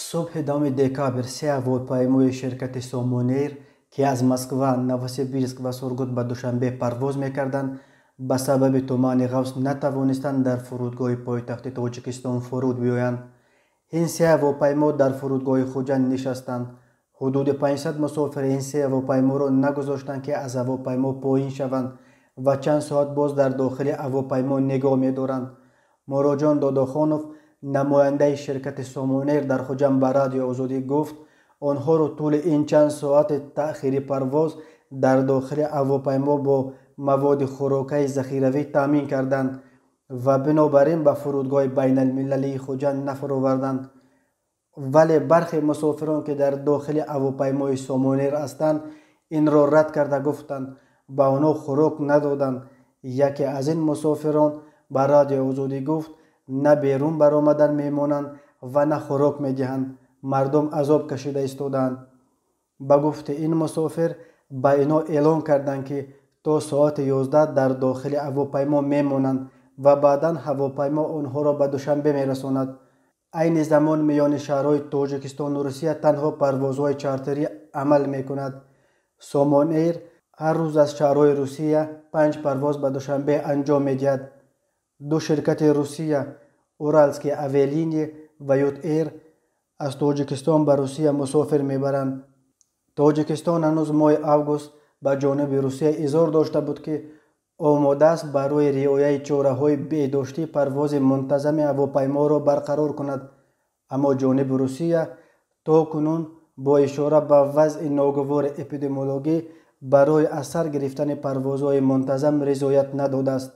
Субҳи 10 декабр се ҳавопаймои ширкати Сомонэйр, ки аз Москва, Новосибирск ва Сургут ба Душанбе парвоз мекарданд, ба сабаби тумани ғафз натавонистанд дар фурудгоҳи пойтахти Тоҷикистон фуруд биёянд. Ин се ҳавопаймо дар фурудгоҳи Хуҷанд нишастанд. Ҳудуди 500 мусофири ин се ҳавопайморо нагузоштанд, ки аз ҳавопаймо поин шаванд ва чанд соат боз дар дохили ҳавопаймо нигоҳ медоранд. Муроҷон Додохонов, намояндаи ширкати Сомонэйр дар Хуҷанд, ба Радиои Озодӣ гуфт, онҳоро тӯли ин чанд соати таъхири парвоз дар дохили ҳавопаймо бо маводи хӯрокаи захиравӣ таъмин карданд ва бинобар ин ба фурудгоҳи байналмилалии Хуҷанд нафароварданд. Вале бархе мусофирон, ки дар дохили ҳавопаймои Сомонэйр ҳастанд, инро рад карда гуфтанд, ба онҳо хӯрок надоданд. Яке аз ин мусофирон ба Радиои Озодӣ гуфт, на берун баромадан мемонанд ва на хӯрок медиҳанд. Мардум азоб кашида истодаанд. Ба гуфти ин мусофир, ба инҳо эълон карданд, ки то соати 11 дар дохили ҳавопаймо мемонанд ва баъдан ҳавопаймо онҳоро ба Душанбе мерасонад. Айни замон миёни шаҳрҳои Тоҷикистону Русия танҳо парвозҳои чартерӣ амал мекунад. Сомонэйр ҳар рӯз аз шаҳрҳои Русия 5 парвоз ба Душанбе анҷом медиҳад. Ду ширкати Русия, Уралские авиалинии ва Ют-Эйр, аз Тоҷикистон ба Русия мусофир мебаранд. Тоҷикистон ҳанӯз моҳи август ба ҷониби Русия изҳор дошта буд, ки омода аст барои риояи чораҳои беҳдоштӣ парвози мунтазами ҳавопайморо барқарор кунад. Аммо ҷониби Русия то кунун бо ишора ба вазъи ногувори эпидемиологӣ барои аз сар гирифтани парвозҳои мунтазам ризоят надодааст.